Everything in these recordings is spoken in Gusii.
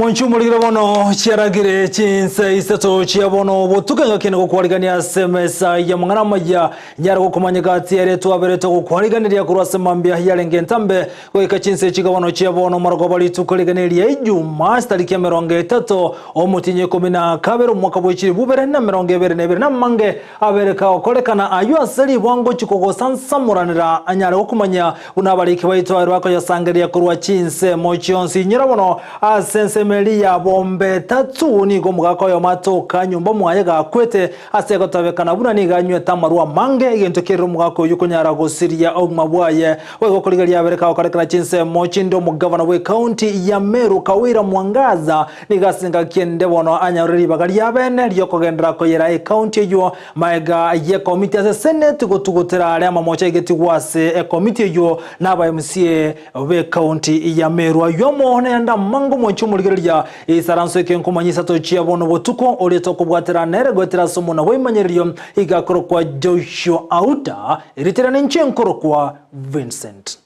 Monche omorigire bono chiaragire chinsa isato chia bono botuko engaki ene gokwarigania ase emesa y'amang'ana amaya nyare gokomanya gati ere twaberete gokwariganeria korwa ase mambia yarenge entambe goika chinsa echi bono chia bono omorogoba rituko rigana eria Ijuma chitariki emerongo etato omotienyi ikomi na kabere omwaka bwe chilifu bibere na emerongo ebere na ebere namange abere kagokorekana ayio ase ribwango chikogosansamoranera anyare gokomanya Buna abariki baito aye bakoyasangereria korwa chinsemo chionsi. Inyora bono, ase ensemo eria ya bombe tatu nigo omogaka oyomo atoka nyomba mwaye gakwete, ase gotabekana buna nigo anywete amarwa amange, egento kerire omogaka oyio konyara gosiria obogima bwaye. Boigo korigereria abere kagokorekana chinsemo chinde omogavana bw'ecounty ya Meru Kawira Mwangaza nigo ase engaki ende bono anyorire ribaga riabene riokogenderera koyera ecounty eyio Magega y'ekomiti ase Senate gotugutera are amamocho aigetigwe ase ekomiti eyio na aba MCA b'ecounty ya Meru. Ayio amo nayande amange omwanchi omorigereria isaranso eke nkomanya isato chia bono botuko oria tokobwatera nere goetera ase omona bw'ebimanyererio iga akorokwa Joshua Auta erieta riane inche nkorokwa Vincent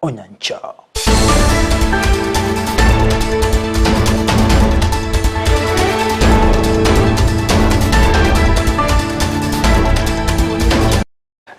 Onyancha.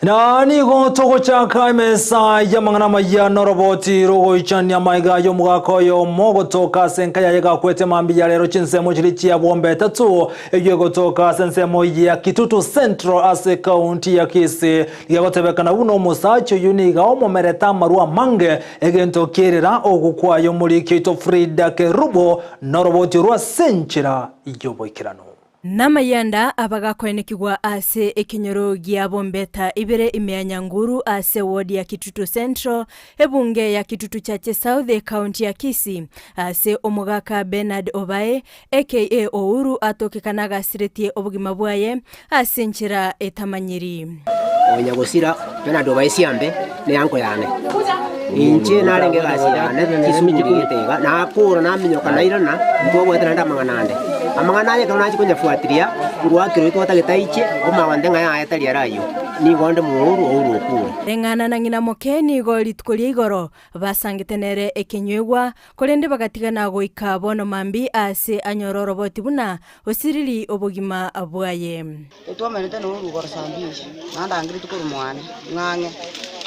Na nigo togochaka emesa y'amang'ana amaya noroboti rogoichania amaiga y'omogaka oyomo gotoka ase enka yaye gakwete mambia ya rero chinsemo chiria chia bombe etato eyio egotoka ase ensemo ya Kitutu Central ase ekaunti ya Kisii. Gegotebekana buna omosacha oyio nigo aomomerete amarwa amange, egento kierera ogokwa omoriki oito Frida Kerubo noroboti orwo ase enchera y'oboikeranu. Namayanda abagakoenekigwa ase ekenyoro gia Bombeta ibere ime ya Nyanguru ase ward ya Kitutu Central, ebunge ya Kitutu Chache South, ekaunti ya Kisii, ase omogaka Bernard Obae, Aka Ouru atokekana agasiretie obogima bwaye ase enchera etamanyiri. Onya gosira Bernard obae siambe ne anko yane. Inche narenge egasi yane chisukuru gete iga, nakora naminyoka nairana, ntwabwate naende amang'ana ande. Amang'ana aya ekero nachia konyafuatilia, ngwakera oyio twatagete aiche, omanya ng'a yaya tari ere ayio. Nigo onde mouru, Ouru okure. Eng'ana na ng'ina moke nigo rituko ria igoro basangete nere ekenywegwa, Korende bagatigana goika bono mambia aase anyore oroboti buna osiriri obogima bwaye. Etwomerete norugoro saa mbili, nandangeretie korwa mwane, ng'ang'e.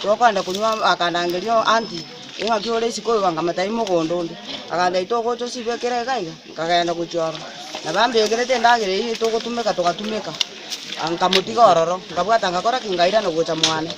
Tokogenda konywa akandangeria aunty, ing'aki ore isiko oyo nkamotebia mogondo onde. Agantebia togocha osibe ekero iga iga, nkagenda gochia ororo. Nabo ambekerete endagera eywo togotumeka togatumeka, nkamotiga ororo, nkabwata ngakora ki? Nkairana gocha mwane.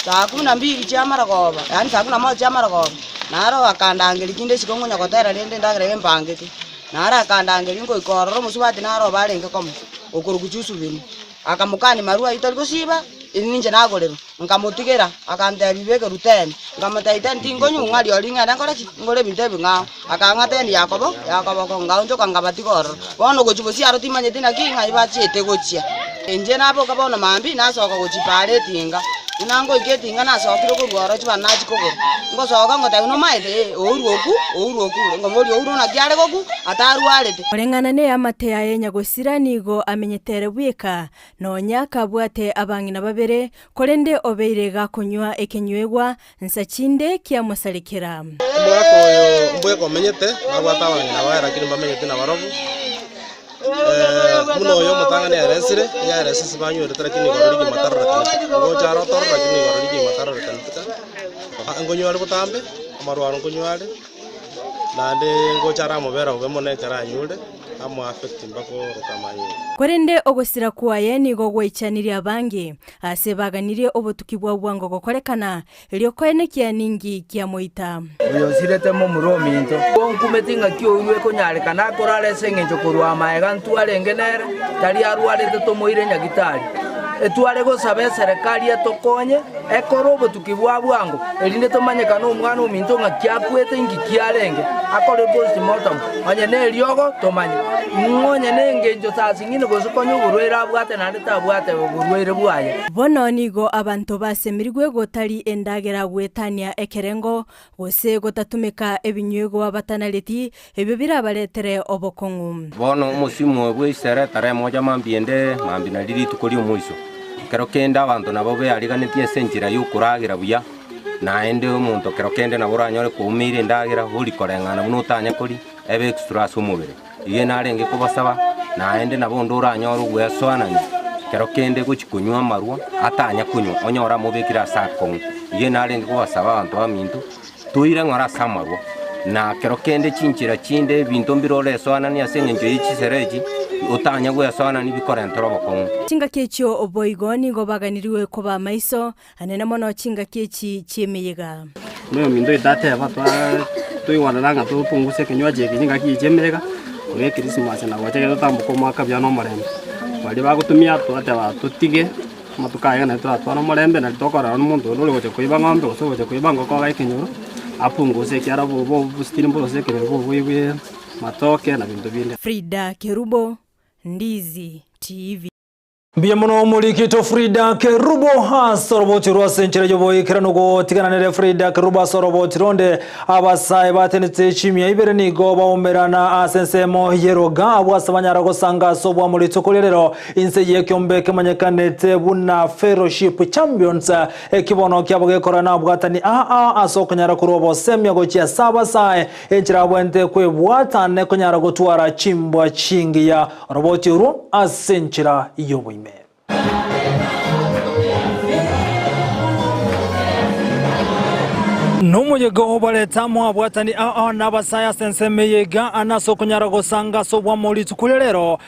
Saa kumi na mbili chia amarogoba, yaani saa kumi na moja chia amarogoba, naro akandangeria kinde isiko ngonya gotera rende endagera eye mpangete. Naro akandangeria ngoika ororo omosubati naro obo arenge komo, okorokwa Jusubini. Akamokania marwa ayio tari gosiba, eri ninche nagorerwa. Nkamotigera, akantebia beka ruteni, nkamotebia teni tinkonywa ng'a rirorio ng'ende nkore ki? Ngore ebinto ebing'ao. Akang'a teni yakobo, yakoboko, ngaonchoka nkabatiga ororo. Bono gochia bosio aro timanyeti naki ng'ai bachiete gochia. Inche naboka bono mambia, nasoka gochia paara etinga. Buna ngoika etinga nasokire korwa ororo chibando nachia kogora. Ngosoka ngotebia nomaete ee, ouru oku, ouru okure. Nkomoboria ouru naki are gokwa, atarwarete. Koreng'ana neamate yaye nyagosira nigo amenyete ere bweka, nonya akabwate abang'ina babere, korende obeire gakonywa ekenywegwa, Nsa chinde kiamosarekera. Omogaka oyo mbweka omenyete, nabwate abang'ina baye lakini mbamenyeti nabarobwo. Buna oyo omotang'ani aeresire, nigo aerese ase banywerete lakini igoro rigima tarorekaneti. Ngocha aro toro lakini igoro rigima tarorekaneti ka. Nkonywa are botambe, amarwaro nkonywa are, naende ngocha aramobera bobe mono ekero anyure. Amoaffect mpaka oroka amanyinga. Korende ogosira kwaye nigo gwaichanirie abange, aase baganirie obotuki bwa bwango gokorekana, erio koenekia ninki kiamoita. Oyosirete momura ominto. Nkumeti ng'aki oirwe ekonyarekana akorara ase engencho korwa amaega ntwarenge nere, tari arwarete tomoire nyagitari. Etware gosaba eserekari etokonye ekore obotuki bwa bwango, erinde tomanyekane omwana ominto ng'aki akwete inki kiarenge, akore postmortem. Onye neriogo, tomanye. Ng'a onye nengencho sasing'ina gose konya oborwaire abwate naende tabwate oborwaire bwaye. Bono nigo abanto basemerigwe gotari endagera goetania ekerengo, gose gotatumeka ebinywegwa batanareti, ebio birabaretere obokong'u. Bono omosimo oyo bw'eisere taremocha mambia ende, mambia nario rituko ri'omoiso. Ekero kende abanto nabo beariganetie ase enchera y'okoragera buya, naende omonto kero kende nabo oranyore kwaumeire endagera, ori koreng'ana buna otanya koria. ebe extra ase omobere. Iga narenge kobasaba, naende nabo onde oranyore ogwesoanania, kero kende gochia konywa amarwa, atanya konywa, onyore amobekire ase akong'u. Iga narenge kobasaba abanto baminto, toire ng'ora ase amarwa, na kero kende chinchera chinde ebinto mbire oresoananie ase eng'encho ye chisera echi, otanya gwesoanania bikorentera obokong'u. Chingaki echio boigo nigo baganiriwe koba amaiso, anene mono chingaki echi chi'emeyega. Buna ominto oito ateba, twaigwanana ng'a topunguse ekenywaji eke chingaki echi chi'emeyega, korwa ekrisimasi na gocha ekero totamboka omwaka buya na omorembe. Baria bagotumia twateba totige amatuko aya naende toratware omorembe nari tokorora nomonto onde ore gocha koiba ng'ombe gose ogocha koiba ngoko iga ekenyoro, apunguse ekiagera obositiri mboro ase ekenyoro bwa matoke na binto binde. Frida Kerubo, Ndizi TV. Mbuya mono omorikito Frida Kerubo ase oroboti rwa ase enchera y'oboikeranu gotigana nere Frida Kerubo ase oroboti ronde abasae batenete chimia ibere nigo baumerana ase ensemo y'eroga abwo ase banyara gosanga ase obwamo rituko ria rero inse y'ekiombe kemanyekanete buna Fellowship Champions ekibono kiabo gekora nabwatani aa ase okonyara korwa obosemia gochia ase abasae enchera abwente kwebwata nekonyara gotwara chimbwa chingiya Oroboti orwo ase enchera y'oboime. Nomoyega obarete amo abwatani aa na abasae ase ensemo eye iga ane ase okonyara gosanga ase obwamo rituko ria rero.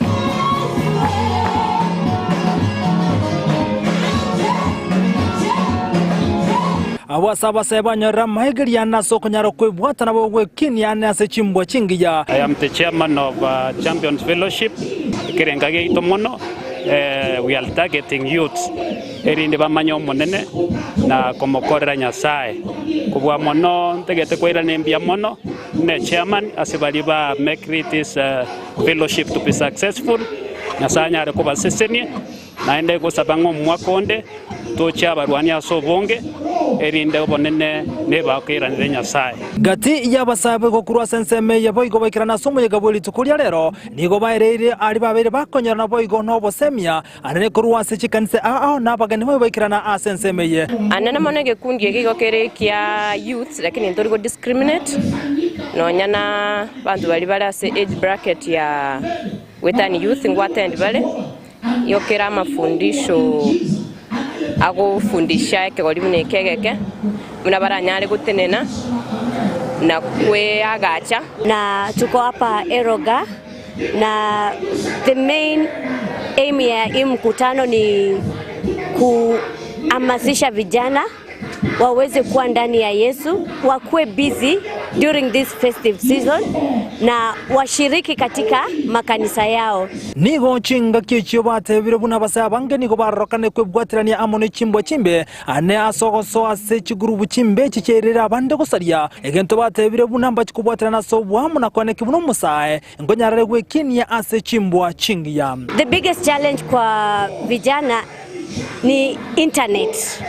Abwo ase abasae banyorire amaegeria ane ase okonyara kwebwata nabo gwekinia ane ase chimbwa chingiya. I am the chairman of Champions Fellowship, ekerenga giaito mono we are targeting youths erinde bamanye Omonene na komokorera Nyasaye. Kobua mono ntagete koirana mbuya mono buna echairman ase baria ba make this fellowship to be successful, Nyasaye anyare kobasesenia. Naende gosaba ng'a omwaka onde toche abarwani ase obonge, erinde obonene nebakoiranere Nyasae. Gati y'abasae boigo korwa ase ensemo eye boigo baikerana ase omoyega bwe rituko ria rero, nigo baereire aria babeire bakonyorana boigo nobosemia anene korwa ase chikanisa ao na abageni boigo baikerana ase ensemo eye. Anene mono egekundi eke igo kere ekia youths lakini ntori go discriminate nonya na abanto baria bare ase age bracket ya goetania youth ngwatendi bare. Igo kera amafundisho agofundisha ekegori buna eke egeke, buna baranyare gotenena na kweagacha. Na tuko hapa Eroga na the main aim ya hii mkutano ni kuhamasisha vijana waweze kuwa ndani ya Yesu, wakuwe busy during this festive season na washiriki katika makanisa yao. Nigo chingaki echio batebire buna abasae abange nigo barorokane kwebwaterania amo ne chimbwa chimbe, ane ase ogosoa ase chigurubu chimbe echi chiairire abande gosaria. Egento batebire buna mbachi kobwaterana ase oboamo na koaneki buna omosae nkonyarare gwekinia ase chimbwa chingiya. The biggest challenge kwa vijana ni internet.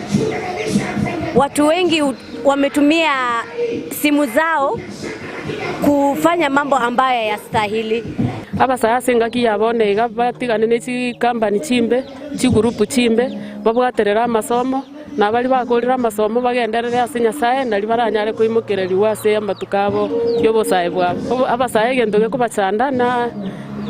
Watu wengi wametumia simu zao kufanya mambo ambayo hayastahili. Abasae ase engaki ya bono iga batigane ne chikambani chimbe, chigurupu chimbe, babwaterere amasomo, na baria bakorire amasomo bagenderere ase Nyasaye nario baranyare koimokererigwa ase amatuko abo y'obosae bwabo. Abasae egento gekobachanda na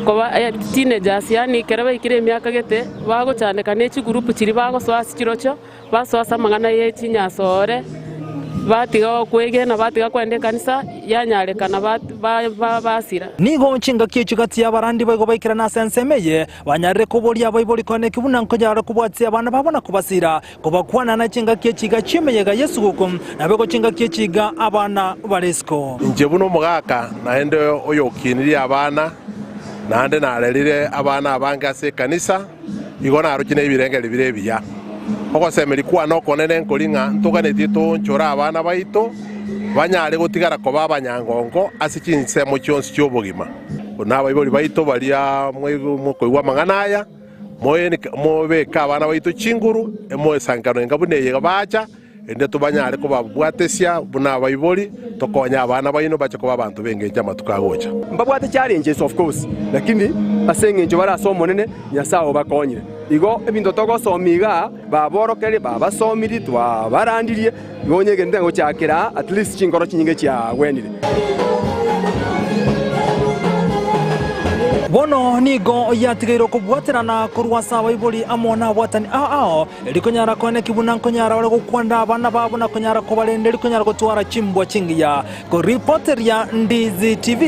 koba teenagers yaani ekero baikire emiaka gete, bagochandeka ne chigurupu chiria bagosoa ase chirochio, basoa ase amang'ana ye chinyasore, batiga okwegena, batiga kogenda ekanisa, yanyarekana basira. Nigo chingaki echio gati y'abarandi boigo baikerana ase ensemo eye, banyarire koboria abaibori koaneki buna nkonyara kobwatia abana babo na kobasira, kobakwana na chingaki echi iga chi'emeyega y'esuguku, naboigo chingaki echi iga abana bare isiko. Inche buna omogaka, naende oyokinirie abana, naende narerire abana abange ase ekanisa, igo naroche nebirengererio bire ebiya. Ogosemeria kwane okonene nkori ng'a ntoganetie toonchore abana baito banyare gotigara koba abanyangongo ase chinsemo chionsi chi'obogima. Buna abaibori baito baria mokoigwa amang'ana aya, mobeke abana baito chinguru, emoesankano enga buna eye bacha, erinde tobanyare kobabwatesia buna abaibori, tokonye abana baino bache koba abanto b'engencho amatuko agocha. Mbabwate challenges of course, lakini ase eng'encho bare ase Omonene, Nyasae obakonyire. Igo ebinto togosoma igaa, baborokererie, babasomirie, twabarandirie, igo onye egento gochakera aa, at least chinkoro chinyinge chiagwenire. Bono nigo yatigaire okobwaterana korwa ase abaibori amo nabwatani ao ao, erio konyara koeneki buna nkonyara ore gokwanera abana babo na konyara kobarenda erio konyara gotwara chimbwa chingiya. Koripoteria Ndizi TV,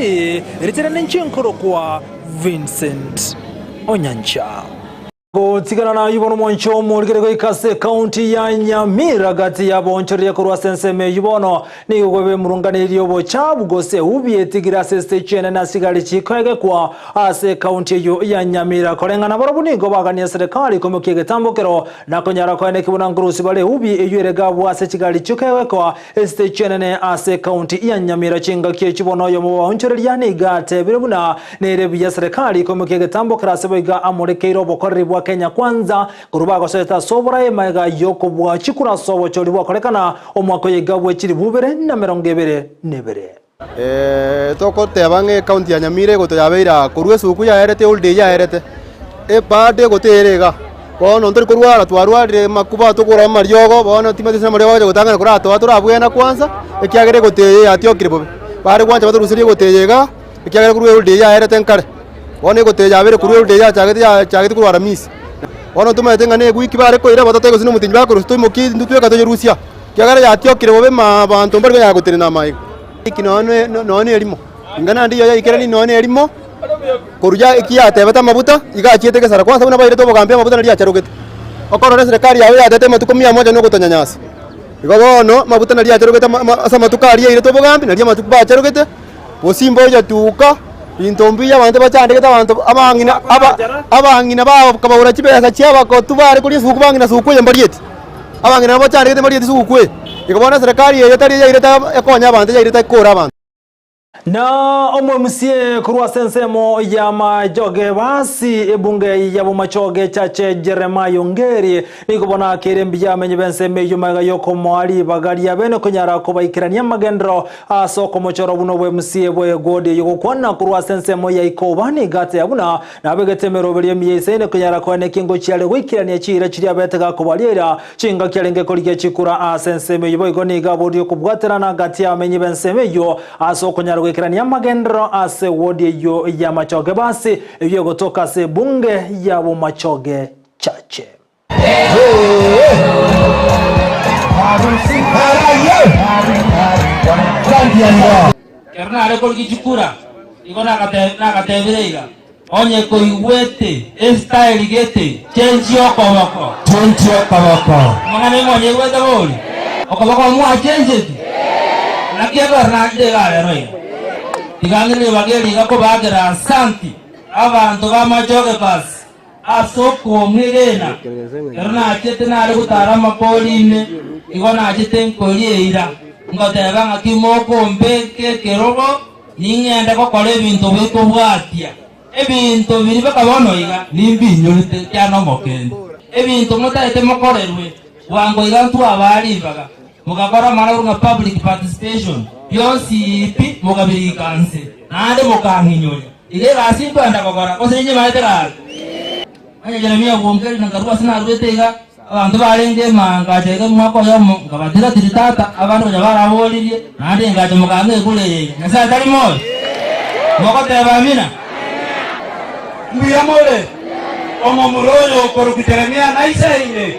eritere ninche nkorokwa Vincent Onyancha. Gotigana nayio bono mwanche omorikere goika ase ekaunti ya Nyamira gati y'abaonchoreria korwa ase ensemo eyio bono nigo kwebemurunganirie obochabu gose eubi etigire ase estage enene ase chigari chikoegekwa ase ekaunti eyio ya Nyamira. Koreng'ana barobwo nigo bagania serikali koimokia egetambokero na konyara koeneki buna nkorusia bare eubi eyio ere gabwo ase chigari chikoegekwa estage enene ase ekaunti ya Nyamira. Chingaki echi bono oyomo bw'abaonchoreria nigo atebire buna Nere buya serikali koimokia egetambo kerase boigo amorekeire obokoreri bwa Kenya Kwanza korwa bagosoete ase oborae magega y'okobua chikura ase obochori bwakorekana omwaka oyo iga bwe chilifu bibere na emerongo ebere na ebere. Togoteba ng'a ecounty ya Nyamira egoto yabeire aa korwa esuguku yaerete eholiday yaerete, ebado egoto ere igaa. Bono ntori korwara twarwarire makuba tokora amariogo bono timanyeti gose amariogo agocha gotang'ana koratoa torabwena kwanza, ekiagera egoto eye yatiokire bobe. Bare gwancha batoruserie egoto eye igaa. Ekiagera korwa eholiday eye yaerete nkare, bono egoto eye yabere korwa eholiday yachagete yachagete korwa aramisi. Bono tomaete ng'a na ewiki bare koira batatae gose na omotienyi bakorusia toimokie intwe tweka toyerusia, ekiagera yatiokire bobe ma abanto mbari konyara gotenena amaiga. Eki nonye na nonye na erimo, inga naende eyio yaikerani nonye na erimo, korwa ya eki yatebete amabuta, iga achiete gesara kwansa buna bairete obogambi amabuta naria acharogete. Okorora eserekari yabo yatete amatuko mia moja na ogotonyanyasa. Igo bono, amabuta naria acharogete ama ama ase amatuko aria yairete obogambi, naria amatuko bacharogete. Bosimba oyatuka, binto mbuya abanto bachandegete abanto abang'ina aba abang'ina bakabaura chibesa chiabagotu bare koria esuguku bang'ina suguku eye mbarieti. Abang'ina nabo bachandegete mbarieti suguku eye. Igo bono eserekari eye tari yairete ekonya abanto yairete ekore abanto. Na omoemusie korwa ase ensemo ya Machoge basi ebunge ya Bomachoge Chache Jeremiah Ongeri Nigo bono akeire mbuya amenye b'ensemo eyio magega y'okomoa ribaga ria bene konyara kobaikerania amagenderero ase okomochora buna obwemusie bw'egodi eyio gokwana korwa ase ensemo ya ikoba. Nigo ateba buna nabegete emeroberio emiya eisaine konyara koenekia ingochia are goikerania chiira chiria abete gakobaria eira chingaki arenge korigia chikura ase ensemo eyio. Boigo nigo aborie okobwaterana gati y'abamenyi b'ensemo eyio ase okonyara goikerania amagenderero ase ewodi eyio y'amachoge basi eyio egotoka ase ebunge ya Bomachoge Chache. Ekero nare korigia chikura, igo nagatebire iga, Onye koigwete esitaeli gete, chenchia okoboko. Chenchia okoboko. Amang'ana aye mwanyaigwete bori? Okoboko mwachenchetie? Naki ekero naachire iga rero iga, tiga ng'ire ribaga eri iga kobaakera asanti abanto b'amachoge basi. Ase okomwegena, ekero nachete nare gotara amakori ime, igo nachete nkoria eira, ngoteba ng'a timokombeka ekerogo, ning'ende gokora ebinto bikobwatia. Ebinto biria baka bono iga nimbinyorete, ekiagera nomokende. Ebinto motaete mokorerwe, bwango iga ntwabaa ribaga, mogakora amang'ana korwa ng'a public participation, bionsi pi mokabirika nse, naende mokang'inyoria. Iga egasi nkwenda gokora, gose ninyemarete gaki? Onye Jeremia bwonkerire nkarua ase naruete iga, abanto barenge emangacho iga omwaka oyomo, nkabatira tiri tata, abande konya baraboririe, naende engacho mokang'a ekure eye iga. Nyasae tari moyo? Mogoteba amina? Mbuya more, omomura oyo okorokwa Jeremia naisaine?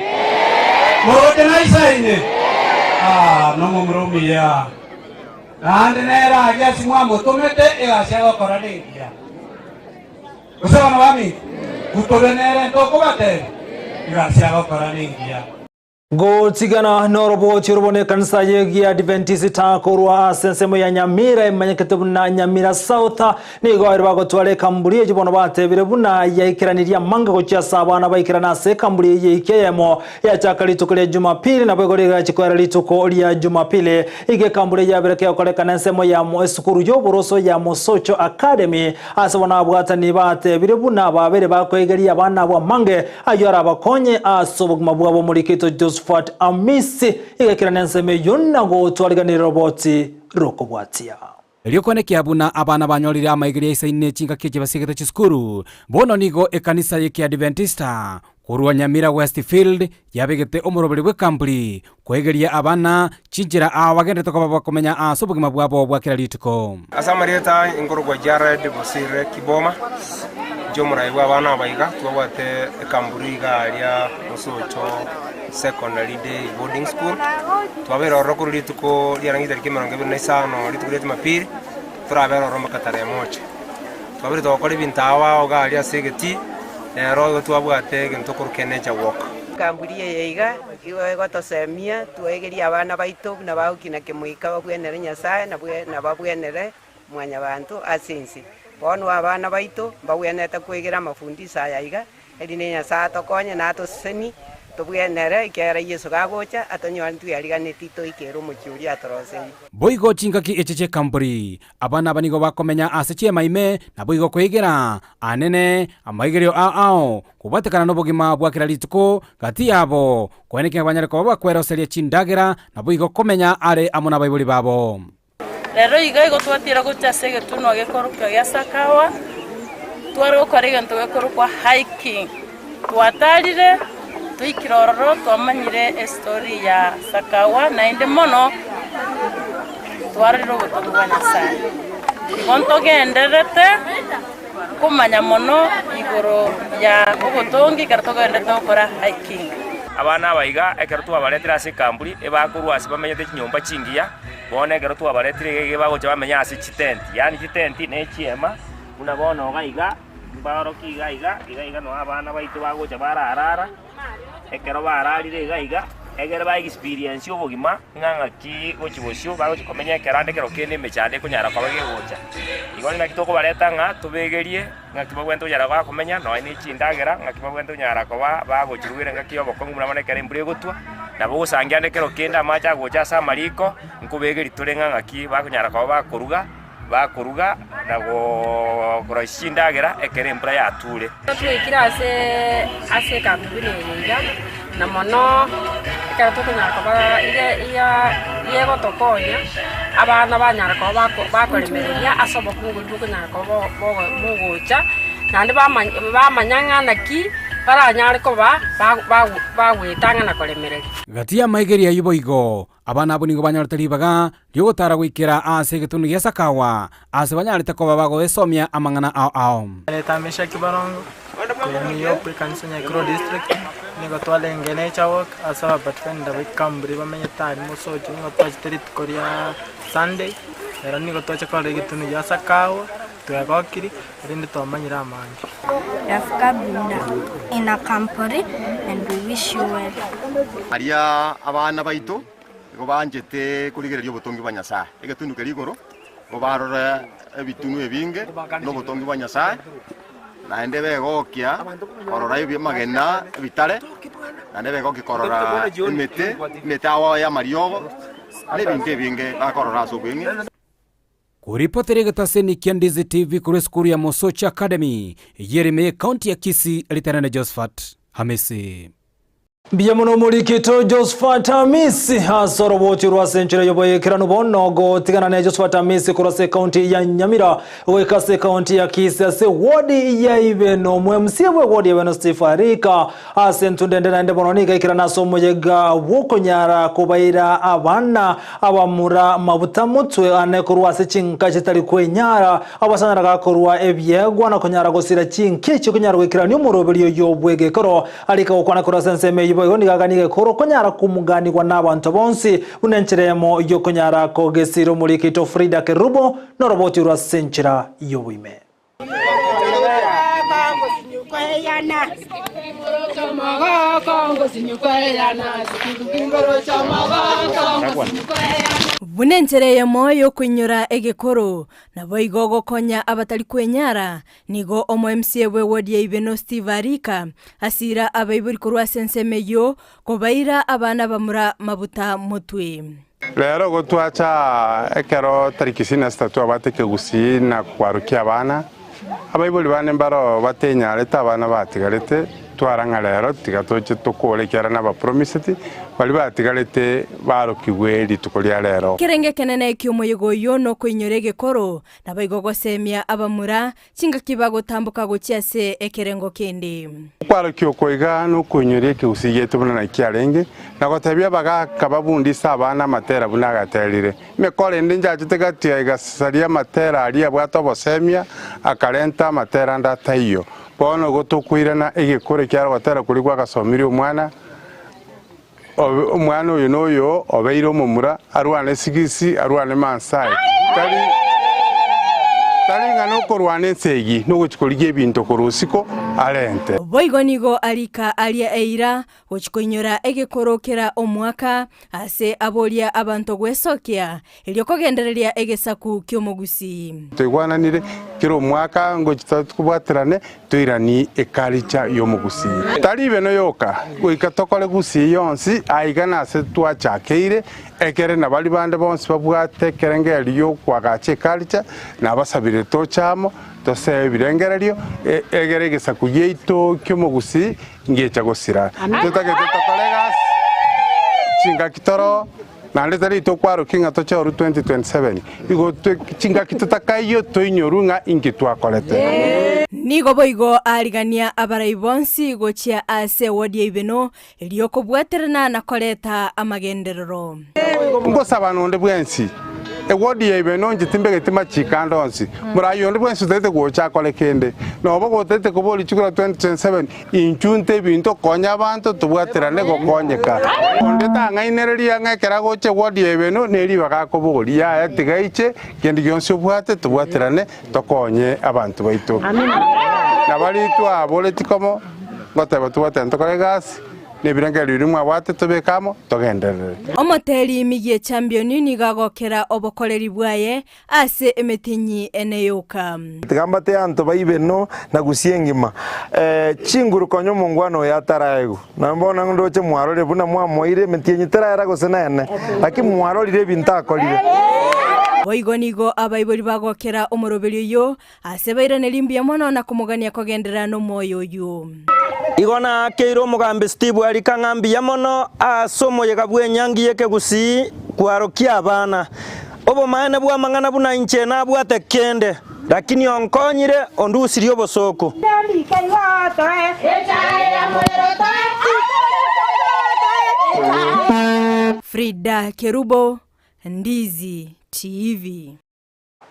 Moroche naisaine? Ah, nomomura omuya. Naende nere aria ase mwamotomete, egasi agokora nengiya. Gose abana baminto, gutore nere ntokobatebia, egasi agokora nengiya. Gotigana noroboti orobo nekanisa y'Egiadventisita korwa ase ensemo ya Nyamira emanyekete buna Nyamira South nigo ere bagotwara ekamburi eyio bono batebire buna yaikeranirie amange gochia ase abana baikerane ase ekamburi eyio eiki eyemo Yachaka rituko ria Jumapili, naboigo rigachi koera rituko ria Jumapili. Iga ekamburi eyabere kegokorekana ensemo ya esukuru y'oboroso ya Mosocho Academy, ase bono abwatani batebire buna babere bakoegeria abana abwo amange ayio arabakonye ase obogima bwabo. Omorikito Josephat Amisi iga ekerana ensemo eyio na gotwariganiria roboti rokobwatia. Erio koenekia buna abana banyorire amaigerio aisaine chingaki echi basiegete chisukuru, bono nigo ekanisa y'Ekiadventista korwa Nyamira Westfield yabegete omoroberi bw'ekampuni koegeria abana chinchera aa bagenderete koba bakomenya ase obogima bwabo bwa kera rituko. Ase amarieta inkorokwa Jared Bosire Kiboma. Inche omorai bwa abana aba iga, twabwate ekamburi iga aria Mosocho Secondary Day Boarding School, twabeire ororo korwa rituko riarenge chitariki emerongo ebere na isano rituko ria jumapili, torabere ororo mpaka tarehe moja. Twabeire togokora ebinto ao ao iga aria ase egetii, nero igo twabwate egento okorokwa enature walk. Ekamburi eye iga igo egotosemia twoegerie abana baito buna bagokina kemoika babwenere Nyasaye na babwenere Mwanyabaanto ase ense. Bono abana baito mbagwenerete kwegera amafundisho aya iga, erinde Nyasae atokonye na atosesenie, tobwenere, ekiagera Yeso gagocha atonyore ntweariganetie toikere omochie oria atoroseirie. Boigo chingaki echi chi'ekamburi, abana aba nigo bakomenya ase chiema ime, naboigo kwegera anene amaigerio ao ao, kobwatekana nobogima bwa kera rituko gati yabo, koenekia ng'a banyare koba bakweroseria chindagera, naboigo komenya are amo nabaibori babo. Rero iga igo twatiira gochia ase egetunwa gekorokwa gia Sakawa, tware gokora egento gekorokwa hiking. Twatarire, twaikire ororo twamanyire estory ya Sakawa naende mono twarorire obotobu bwa Nyasaye. Igo ntogendererete komanya mono igoro ya obotongi ekero togendererete gokora hiking. Abana aba iga ekero twabaretire ase ekamburi, ebakorwa ase bamenyete chinyomba chingiya, Bono ekero twabaretire iga iga bagocha bamenya ase chitenti, yaani chitenti ne chiema, buna bono iga iga, mbaorokie iga iga, iga iga noo abana baito bagocha bararara, ekero bararire iga iga, egere ba experience obogima ng'a ng'aki gochia bosio bagochia komenya ekero ande ekero kende emechando ekonyara koba gegocha. Igo naki tokobareta ng'a tobegerie ng'aki babwenerete konyara bakomenya nonye ne chindagera, ng'aki babwenerete konyara koba bagochirwera engaki ya obokong'u buna bono ekero embura egotwa, nabo ogosangia ande ekero kende amache agocha ase amariko, nkobegeria tore ng'a ng'aki bakonyara koba bakoruga, bakoruga na goo koroisia chindagera ekero embura yature. Twaikire ase ase ekambi buna eye iga, na mono ekero tokonyara koba iga iga iga egotokonya, abana banyara koba bako bakoremereria ase obokungu boria bokonyara koba bo bogo bogocha, naende bamanya bamanya ng'a naki baranyare koba bago bago bagoetang'a na koremereria. Gati y'amaigerio ayio boigo, abana abwo nigo banyorete ribaga ri'ogotara goikera aase egetunwa gia Sakawa, aase banyarete koba bagoesomia amang'ana ao ao. Leta Meshaki Barongo, korwa New ekanisa Nyaikuro District, nigo twarenge Nature Walk ase abapathfinder ba Ikamburi bamenyete aria Mosocho, nigo twachete rituko ria Sunday, ero nigo twacha korora egetunu gia Sakawa, twegokiri erinde twamanyire amange. We have come in a, in a campori and we wish you well. Aria abana baito Nigo banchete korigereria obotongi bwa Nyasae, egetunwa keria igoro, nigo barora ebitunwa ebinge na obotongi bwa Nyasae, naende begokia korora amagena ebitare, naende begokia korora emete, emete ao y'amariogo, na ebinto ebinge bakorora ase obweng'e. Koripotera egetaseni kia Ndizi TV korwa esukuru ya Mosocho Academy, eyio ere ime y'ecounty ya Kisii, Lieutenant Josephat Hamisi. Mbuya mono omorikito Josephat Hamisi ase orobochi rwa ase enchera y'oboyekeranu bono gotigana ne Josephat Hamisi korwa ase ekaunti ya Nyamira goika ase ekaunti ya Kisii ase ewodi ya Ibeno. Omo MCA bwe ewodi ya Ibeno Steve Arika ase entunda ende naende bono nigo aikerana ase omoyega bw'okonyara kobaira abana abamura mabuta motwe ane korwa ase chinka chitari kwenyara abasanyara gakorwa ebiegwa na konyara gosira chinki chikonyara goikerania omoroberio oyo bw'egekoro Arike gokwana korwa ase ensemo eyio boigo nigo aganie gekoro konyara komuganigwa nabanto bonsi, buna enchera eyemo y'okonyara kogesira omoriki oito Frida Kerubo noroboti orwo ase enchera y'oboime. Buna enchera eyemo y'okoinyora egekoro, naboigo gokonya abatari kwenyara, Nigo omo-MCA bw'ewodi ya Ibeno Steve Arika asiira abaibori korwa ase ensemo eyio kobaira abana bamura mabuta motwe. Rero igo twacha aa ekero tariki isini na sita twabwate ekegusii na kwarukia abana, abaibori bande mbaro batenyarete abana batigarete, twara ng'a rero tiga toche tokore ekiagera nabapromiseti baria batigarete barokigwe rituko ria rero. Ekerengo ekenene ki'omoyega oyio nokoinyora egekoro Naboigo gosemia abamura chingaki bagotamboka gochia ase ekerengo kende. Okwarokia oko iga nokoinyoria ekegusii giaito buna naki kiarenge, na gotebia abagaaka babundise abana amatera buna agaterire. Emekoro ende njachete gati egasaria amatera aria abwate obosemia, akarenta amatera ande ataiyo. Bono igo tokoirana egekoro ekiagera ogotera koria gwagasomirie omwana, omwana oyo na oyo obeire omomura, arwane sigisi, arwane maasai. Tari tari ng'a nokorwana esegi, nogochia korigia ebinto korwa osiko arente. Boigo nigo arika aria eira gochia koinyora egekoro kera omwaka ase aboria abanto gwesokia, erio kogendereria egesaku ki'omogusii. Toigwananire kera omwaka ngochia tobwaterane toiranie ekaricha y'omogusii. Tari ibeno yoka, goika tokore gusii yonsi aiga nase twachakeire, ekere na baria bande bonsi babwate ekerengererio gi'okoagacha ekaricha, nabasabire toche amo, tosee ebirengererio, egere egesaku giaito ki'omogusii ngecha gosira. Totagete tokore egasi chingaki toro naende tari tokwarokia ng'a tochorwe 2027 igo chingaki totakaiyo toinyorwe ng'a inki twakorete. Nigo boigo arigania abarai bonsi gochia ase ewodi ya Ibeno, erio kobwaterana na koreta amagenderero. Ngosaba nonde bwensi, ewodi ya Ibeno inche timbegeti machiko ande onsi, morai onde bwensi otagete gocha akore kende, noba gotagete koba orichiko rwa 2027, Inchuo ntebinto konya abanto tobwaterane gokonyeka. Onde tang'ainereria ng'a ekero agocha ewodi ya Ibeno neribaga akobogoria. Yaya tiga aiche, kende gionsi obwate tobwaterane tokonye abanto baito. Na baria twaboreti komo, ngoteba tobwaterane tokore egasi, na ebirengererio biria mwabwate tobeke amo togenderere. Omoteri Miggy Echambioni nigo agokera obokoreri bwaye Ase emetinyi ene yoka. Tiga mbate anto baibeno na gusia engima chinguru konya omongwana oyo ataraegwa. Na bono ndoche mwarorire buna mwamoeire emetienyi teraera gose nene, naki mwarorire ebinto akorire. Boigo nigo abaibori bagokera omoroberi oyio ase bairaneri mbuya mono na komogania kogenderera nomoyo oyio. Igo naakeire omogambi Steve Arika ng'a mbuya mono ase omoyega bw'enyangi y'ekegusii kwarokia abana. Obomaene bw'amang'ana buna inche nabwate kende, lakini onkonyire ondusirie obosooku. Frida Kerubo, Ndizi TV.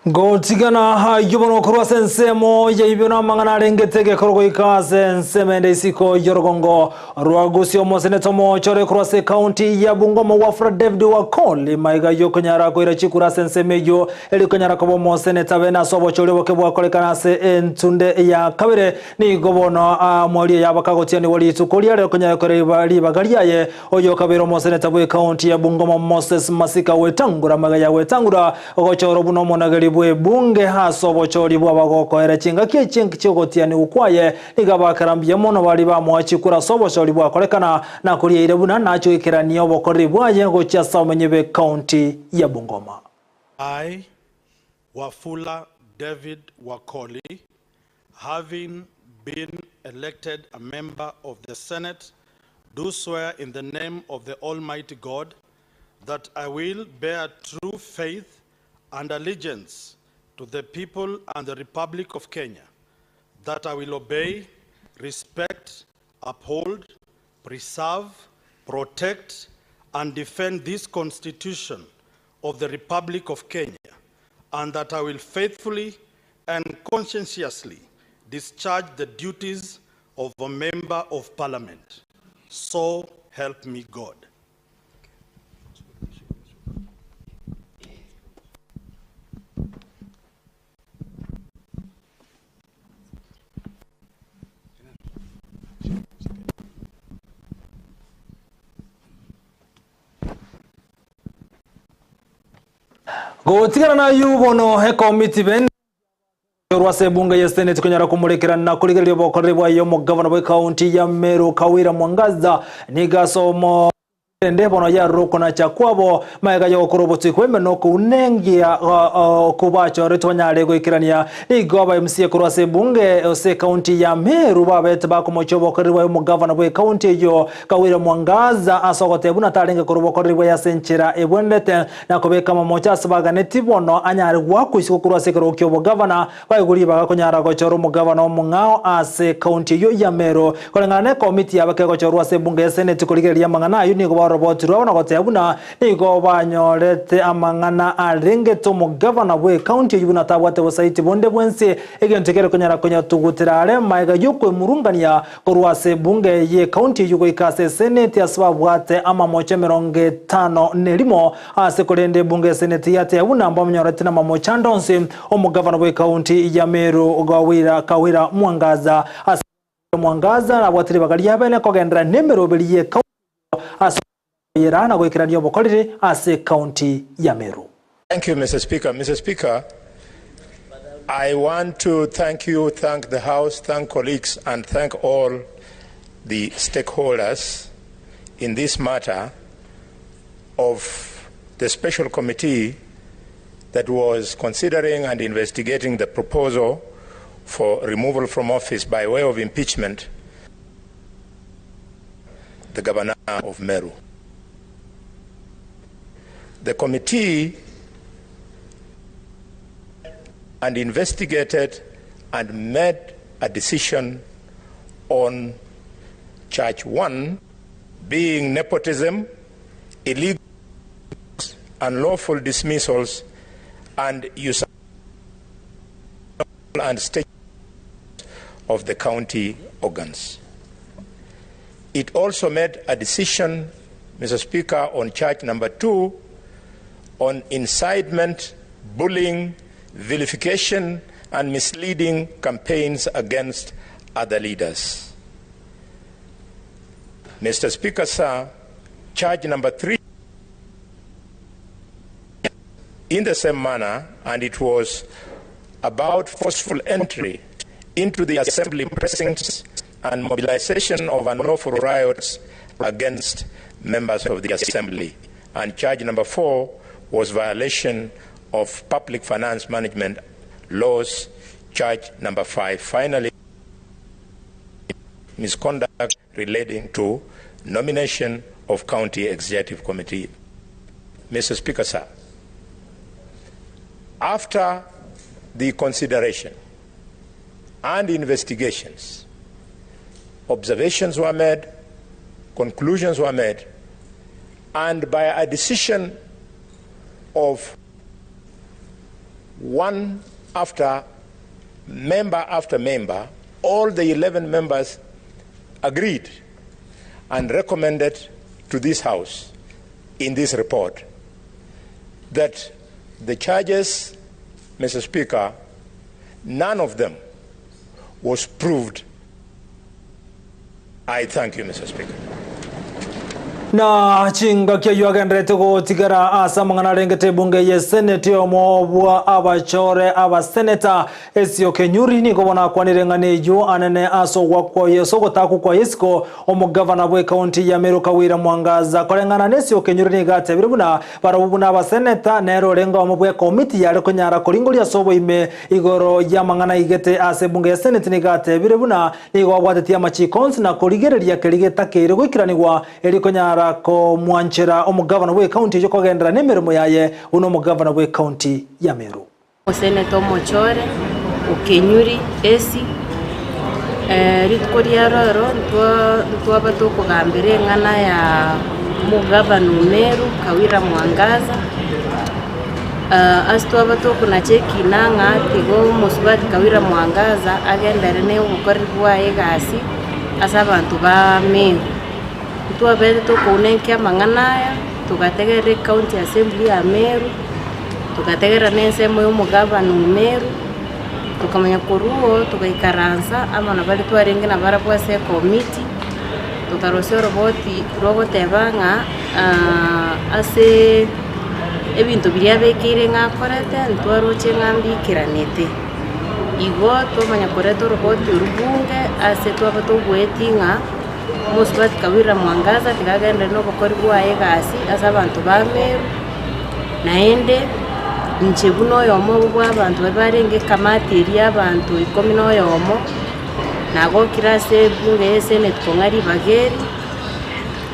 Gotigana ayio bono korwa ase ensemo yaibio na amang'ana arengete egekoro goika ase ensemo ende isiko y'orogongo rwa Gusii omoseneta omochore korwa ase ekaunti ya Bungoma Wafula David Wakoli maiga y'okonyara koira chikura ase ensemo eyio eri konyara koba omoseneta bene ase obochori oboke bwakorekana ase entunde ya kabere nigo bono amoerio yabaka gotianigwa rituko riare okonyara koira ribaga riaye Oyo okabeire omoseneta bw'ekaunti ya Bungoma Moses Masika Wetangula magega ya Wetangula gochorwa buna omonageri bw'ebunge ase obochori bw'abagokoera chingaki echi chi'ogotianigwa kwaye nigo abakera mbuya mono baria bamoa chikura ase obochori bwakorekana na koriaire buna nache goikerania obokoreri bwaye gochia ase abamenyi b'ekaunti ya Bungoma. I, Wafula David Wakoli, having been elected a member of the Senate, do swear in the name of the Almighty God that I will bear true faith and allegiance to the people and the Republic of Kenya, that I will obey, respect, uphold, preserve, protect, and defend this Constitution of the Republic of Kenya, and that I will faithfully and conscientiously discharge the duties of a member of parliament. So help me God. Gotigana nayio bono ekomiti bene Korwa ase ebunge ye Senate konyara komorekerana na korigereria obokoreri bwaye omogavana bw'ekaunti ya Meru Kawira Mwangaza nigo ase omo rende bono yarure okonacha kwabo magega yogokora obotuki bw'emenwa okounengia okobachorete banyare goikerania nigo aba MCA korwa ase ebunge ase ekaunti ya Meru babete bakomochia obokoreri bwaye omogavana bw'ekaunti eyio Kawira Mwangaza ase ogoteba buna tarenge korwa obokoreri bwaye ase enchera ebwenerete na kobeka amamocho ase baganeti bono anyare goakwa isiko korwa ase ekerogo ki'obogavana, baigwe ribaga konyara gochora omogavana omong'ao ase ekaunti eyio ya Meru. Koreng'ana nekomiti yabo kegochorwa ase ebunge ya Seneti korigereria amang'ana ayio nigo. oroboti rwabo na goteba buna nigo banyorete amang'ana arengete omogavana bw'ekaunti eyio buna tabwate bosaiti bonde bwensi egento kere konyara konyatugutera are maega y'okwemurungania Korwa ase ebunge y'ecounty eyio goika ase eseneti ase babwate amamocho 51 ase korende ebunge y'eseneti yateba buna mbamonyorete namamocho ande onsi omogavana bw'ecounty ya Meru Gawira Kawira Mwangaza ase Mwangaza nabwate ribaga riabene kogenderera nemeroberi y'ecounty eyio ase okoyera na goikerania obokoreri ase ecounty ya Meru. Thank you, Mr. Speaker. Mr. Speaker, I want to thank you, thank the House, thank colleagues, and thank all the stakeholders in this matter of the special committee that was considering and investigating the proposal for removal from office by way of impeachment the governor of Meru. The committee and investigated and made a decision on charge one being nepotism, illegal, unlawful dismissals, and use and state of the county organs. It also made a decision, Mr. Speaker, on charge number two on incitement, bullying, vilification, and misleading campaigns against other leaders. Mr. Speaker, sir, charge number three in the same manner, and it was about forceful entry into the assembly precincts and mobilization of unlawful riots against members of the assembly. And charge number four was violation of public finance management laws. Charge number five, finally, misconduct relating to nomination of county executive committee. Mr. Speaker, sir, after the consideration and investigations, observations were made, conclusions were made, and by a decision of one after member after member, all the 11 members agreed and recommended to this House in this report that the charges, Mr. Speaker, none of them was proved. I thank you, Mr. Speaker. Na chingaki ayio agenderete gotigara ase amang'ana arengete ebunge y'eseneti omo bwa abachore abaseneta Esio Kenyuri nigo bono akwanire ng'a neyio anene ase ogwakwa ase ogotakwa kwa Isiko omogavana bw'ekaunti ya Meru Kawira Mwangaza. Koreng'ana n'Esio Kenyuri nigo atebire buna barabwo buna abaseneta nere orenge omo bw'ekomiti yare konyara koringoria ase oboime igoro y'amang'ana aigete ase ebunge ya Seneti nigo atebire buna nigo abwatetie amachiko onsi na korigereria keria getakeire goikeranigwa erio konyara komwanchera omogavana bw'ekaunti eyio kogenderera nemeremo yaye buna omogavana bw'ekaunti ya Meru. Omoseneta omochore o Kenyuri Esi, rituko ria rero ntwaba tokogambera eng'ana ya omogavana o Meru Kawira Mwangaza, ase twaba tokonacha ekina ng'a tiga omosubati Kawira Mwangaza agenderere na obokoreri bwaye egasi ase abanto ba Meru. Ntwabete tokounenkia amang'ana aya, togategerera ecounty assembly ya Meru, togategerera na ensemo ya omogavana o Meru, tokamanya korwa oo togaikaransa amo na baria twarenge nabarabwo ase ecommittee, tokarosia oroboti rogoteba ng'a ase ebinto biria abekeire ng'a akorete ntwaroche ng'a mbikeranete. Igo twamanya koreta oroboti orwo bunge ase twaba togoeti ng'a. Omosubati Kawira Mwangaza tiga agenderere nobokori bwaye egasi ase abanto ba Meru, naende inche buna oyomo obo bwa abanto baria barenge ekamati eria y'abanto ikomi na oyomo, nagokire ase ebunge ya eseneti kong'a ribaga eri,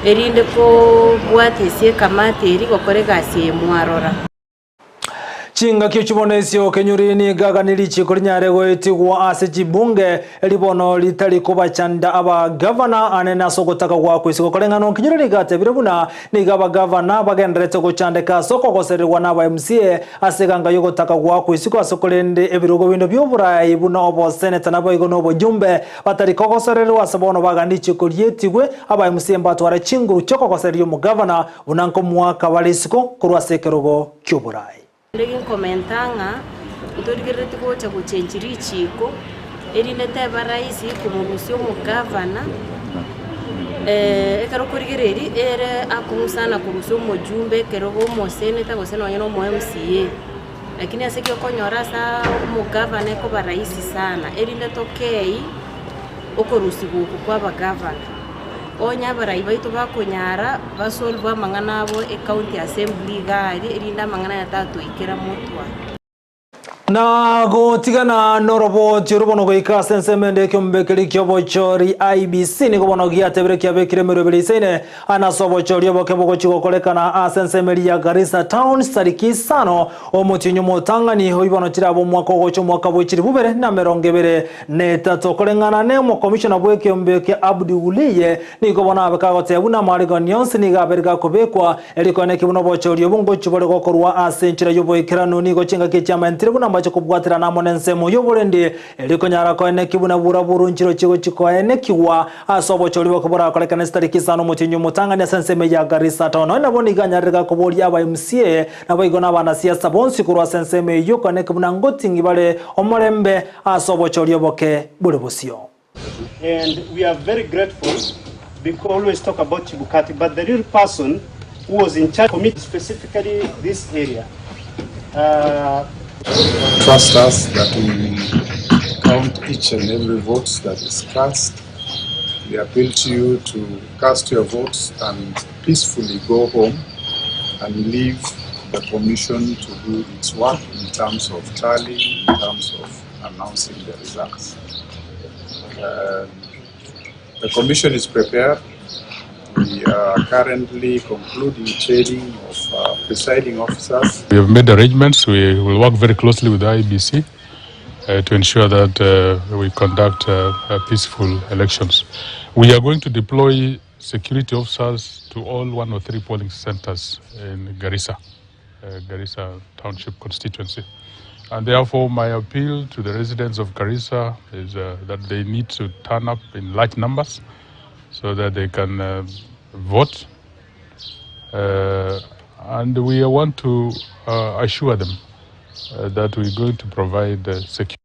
erinde kobwatia ase ekamati eria gokora egasi eye mwarora. Chingaki chibona esio kenyuri nigo ni richiko rinyare goetigwa ase chibunge ribono ritari kobachanda abagavana anene ase ogotaka gwakwa isiko koreng'ana Okinyuri nigo atebire buna nigo abagavana bagenderete gochandeka ase okogosererwa na aba MCA ase eganga yogotaka gwakwa isiko ase korende ebirogo binde bioborai buna oboseneta naboigo na obojumbe batari kogosererwa ase bono bagani richiko rietigwe aba MCA mbatware chinguru chiokogosereria omogavana buna nkomoaka bare isiko korwa ase ekerogo ki'oborai. Naende ginkomenta ng'a ntorigereretie gocha gochenchia richiiko, erinde teba rahisi komorusia omogavana, ekero okorigereria ere akong'u sana korusia omojumbe ekero obe omoseneta gose nonye na omo MCA. Lakini ase ekio okonyora ase omogavana ekoba rahisi sana, erinde tokei okorusigwa oko kwa abagavana. Onye abarai baito bakonyara, basolve amang'ana abo ecounty assembly iga aria, erinde amang'ana aya tatoikera motwe. Na gotigana noroboti oro bono goika ase ensemo ende ekiombe keria ki'obochori IEBC nigo bono giatebire kiabekire emerwe ebere isaine ane ase obochori oboke bogochia gokorekana ase ensemo eria ya Garissa Town tariki isano omotienyi omotang'ani oyio bono chirabe omwaka ogocha omwaka bwe chilifu bibere na emerongo ebere na etato. Koreng'ana ne omokomishona bw'ekeombe kia Abdi Wuliye, nigo bono abe kagoteba buna amarigani onsi nigo abere gakobekwa, erio koeneki buna obochori obo ngochia bore gokorwa ase enchera y'oboikeranu. Nigo chingaki chiamentire buna mbache kobwaterana amo nensemo y'oborendi, erio konyara koeneki buna buraburu nchirochio gochia koenekigwa ase obochori boke borakorekane chitariki isano omotienyi omotang'ani ase ensemo ya Garissa Town. Nonya nabo nigo anyarire gakoboria aba MCA naboigo nabanasiasa bonsi korwa ase ensemo eyio koeneki buna ngoting'i bare omorembe ase obochori oboke bore bosio. And we are very grateful because always talk about Chebukati, but the real person who was in charge committee specifically this area. Uh, Trust us that we will count each and every vote that is cast. We appeal to you to cast your votes and peacefully go home and leave the commission to do its work in terms of tallying, in terms of announcing the results. The commission is prepared. We are currently concluding training of presiding officers. We have made arrangements. We will work very closely with the IEBC to ensure that we conduct peaceful elections. We are going to deploy security officers to all 103 polling centers in Garissa, Garissa Township constituency. And therefore, my appeal to the residents of Garissa is that they need to turn up in large numbers so that they can vote. And we want to assure them that we're going to provide security.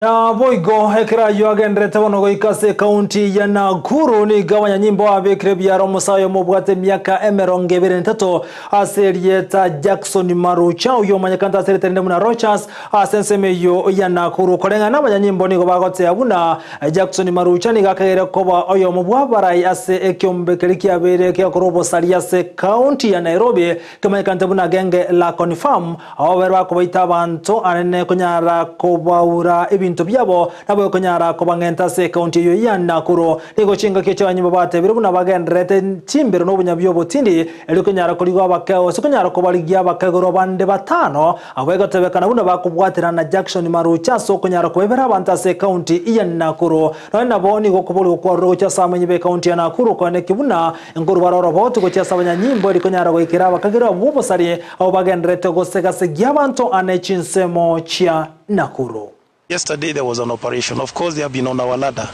Naboigo ekero ayio agenderete bono goika ase ekaunti ya Nakuru, nigo abanyanyimbo babekire ebiara omosae oyomo obwate emiaka 23 ase erieta Jackson Marucha, oyio omanyekanete ase erieta rinde buna Rochas, ase ensemo eyio ya Nakuru. Koreng'ana nabanyanyimbo nigo bagoteba buna Jackson Marucha nigo akageire koba oyomo bw'abarai ase ekiombe keria kiabeire kegokorwa obosaria ase ekaunti ya Nairobi Kemanyekanete buna genge la Confirm, abwo babere bakobaita abanto anene konyara kobaura ebinto biabo, naboigo konyara kobang'enta ase ekaunti eyio ya Nakuru. Nigo chingaki echi abanyimbo batebire buna bagendererete chimbero na obonyabi obotindi, erio konyara korigwa abake gose konyara kobarigia abakegorwa bande batano, abwo egotebekana buna bakobwaterana na Jackson Marucha ase okonyara kobaibera abanto ase ekaunti ya Nakuru. Nonya nabo nigo okoborigwa kwarure gochia ase abamenyi b'ekaunti ya Nakuru koeneki buna Nkorwa bare oroboti gochia ase abanyanyimbo erikonyara goikera abakagera abwo b'obosari, abwo bagendererete gosegasegia abanto ane chinsemo chia Nakuru. Yesterday there was an operation. Of course they have been on our ladder.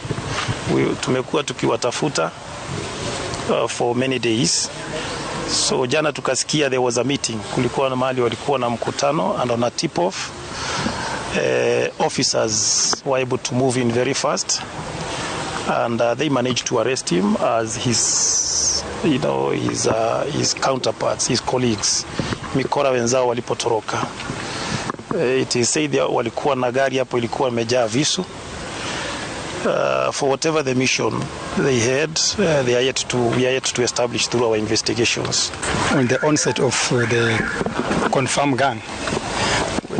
We, tumekuwa tukiwatafuta for many days. So jana tukasikia there was a meeting. Kulikuwa na mahali walikuwa na mkutano and on a tip off officers were able to move in very fast and they managed to arrest him as his, you know, his, his counterparts, his colleagues, mikora wenzao walipotoroka. It is said that walikuwa na gari hapo ilikuwa imejaa visu. For whatever the mission they had, they are yet to, we are yet to establish through our investigations. On the onset of the confirmed gang,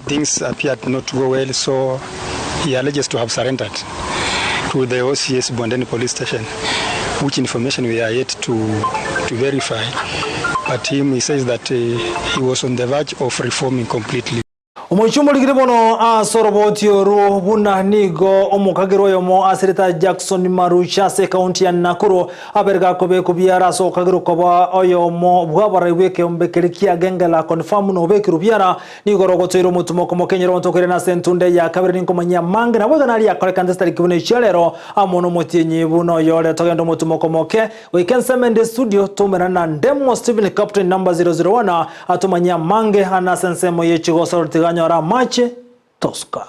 things appeared not to go well, so he alleges to have surrendered to the OCS Bondeni police station, which information we are yet to verify. But him, he says that he was on the verge of reforming completely. Omochie omorigire bono ase oroboti oru buna nigo omokagerwa oyomo ase erieta Jackson Marucha ase ekaunti ya Nakuru abere gakobekwa biara ase ogokagerwa koba oyomo bw'abarai bw'ekeombe keria kia Gengela Confirm na obekirwe biara nigo orogotoire omotumo okomokenyera omonto okoirana ase entunda ya kabere ninkomanyia amange nabo iga naria akorekana chitariki buna echia rero amo nomotienyi buna oyore togende omotumo okomoke Goika ensemo ende estudio, toumerane na Ndemo Stephen Captain number 001 atomanyie amange ane ase ensemo ye chigosoro tiga anyore amache tosuka.